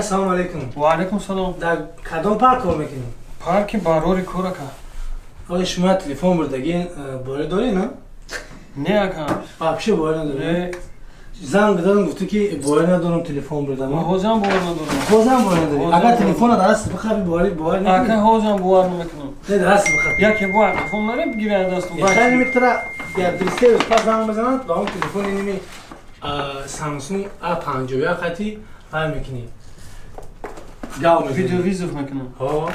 Ассалому алайкум. Ва алайкум салом. Дар кадом парк кор мекунӣ? Парки Барори кор, ака. Оё шумо телефон бурдагӣ, борӣ дорӣ, на? Не, ака. Вообще борӣ надорӣ? Не. Занг задам, гуфтӣ, ки борӣ надорам, телефон бурдам. Ҳозам бовар надорам. Бозам борӣ надорӣ? Бозам Агар бовар. Телефона дар даст бихапӣ, борӣ бовар Ака, намекунӣ? Ҳозам бовар намекунам. Не, дар даст бихапӣ. Яке бо телефон наре бигирад дасту. Хеле метара як 3 рӯз пас занг бизанад ва он телефони ними Samsung A51 хати вай мекунӣ, гав мезанӣ. Видеовызов мекунам. Ҳо.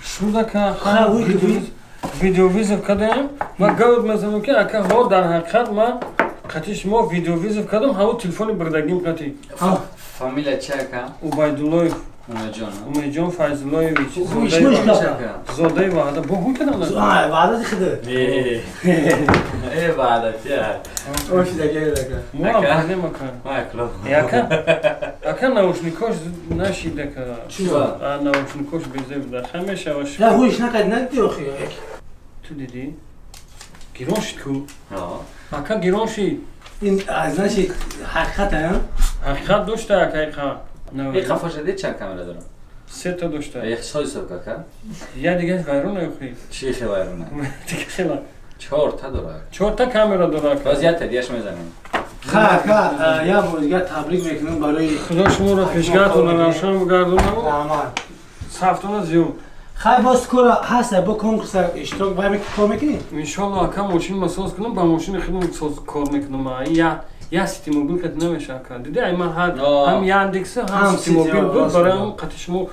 Шуд, ака. Ха, ӯй ки. Видеовызов кардем ва гавд мезанам, ки, ака, ҳо, дар ҳақиқат ман қати шумо видеовызов кардам, ҳаво телефони бурдагим қати. Фамилия чи, ака? Убайдуллоев. Умедҷон. Умедҷон Файзуллоевич. Ишмиш капа. Зодаи Ваҳда бо ҳуй кардам. Ваъдати хиды. Э, ваъдати. Ошидагадака. Моам Ака. кардем, ака. Майкло. Ака, ака, наушникош нашид, ака. Чӣ? А, наушникош безе буда, ҳамешава. Я ҳуиш накарди, надиди охи? Ту дидӣ, гирон шид ку, ака, гирон шид. Ин значит ҳақиқат, а? Ҳақиқат дошта, ака, иқа. И қафоша дид, чанд камера дорам? Сета дошта. Э, ҳисоб ака. Я дигаш вайрон охи. Чи хе вайрона? Дига хела. Чорта дора. Чорта камера дора, ака. Боз якта дигаш мезанем. Ха, ака, я бор дигар табрик мекунам барои Худо шуморо пешгаҳатона равшан бигардонаму раҳмат. сафтона зиёд. Хай, боз скоро ҳаста, бо конкурса иштирок вай кор мекунӣ? Иншолло, ака, мошин ма соз кунам, ба мошини худам соз кор мекунам. Я я Ситимобил кати намеша, ака, диди, ай ман ҳар ҳам Яндекс, ҳам ҳам Ситимобил Сити, буд, барои ҳам қати шумо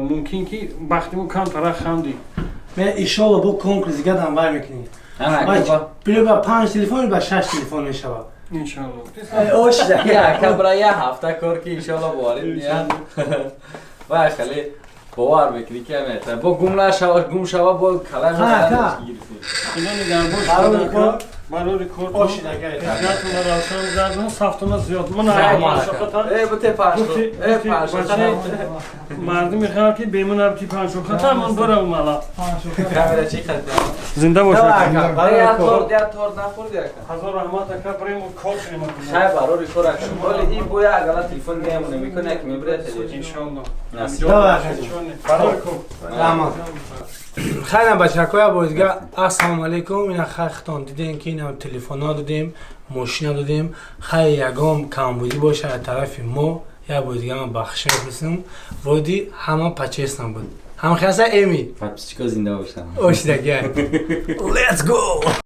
мумкин ки бахти мо камтара хандӣ. Ме, иншолло, бо конкурс дигар вай мекунӣ. Ана, ака. Било ба панҷ телефон, ба шаш телефон мешавад. Иншалло. Ошида. Я ака, бра, я ҳафта кор ки, иншолло, ворид меяд. Вай, хеле бовар мекунӣ, ки амета. Бо гум нашава, гум шава, бо калам. Ха, ака. Худо нигаҳбон. Барори кор. Барори кор. Ошида. Пешгаҳатона равшан бигардонам, сафтона зиёд. Ман Раҳмат. Э, буте панҷ. Э, панҷ. Мардуми халқи бемунабти панҷшохата ман дорам мала. Камера чи қад? Зинда бош, ака. Я торт, я торт нахӯрди, ака. Ҳазор раҳмат, ака, барем кор кунем, ака. Хай, барори кор, ака. Оли ин боя агала телефон мемоне, мекунӣ, ки мебирад. Иншалло. Насиб. Давай, ака. Барори кор. Раҳмат. Хайна, бачакоя, бо дигар ассалому алайкум. Ина хай, хитон дидем, ки ина телефонҳо додем, мошина додем. Хай, ягон камбудӣ боша аз тарафи мо, як бори дигар ман бахшиш мепурсам. Води ҳама по-честному буд, ҳамхеаса эми. Подписчико зинда бошанд. Ошидагай, let's go.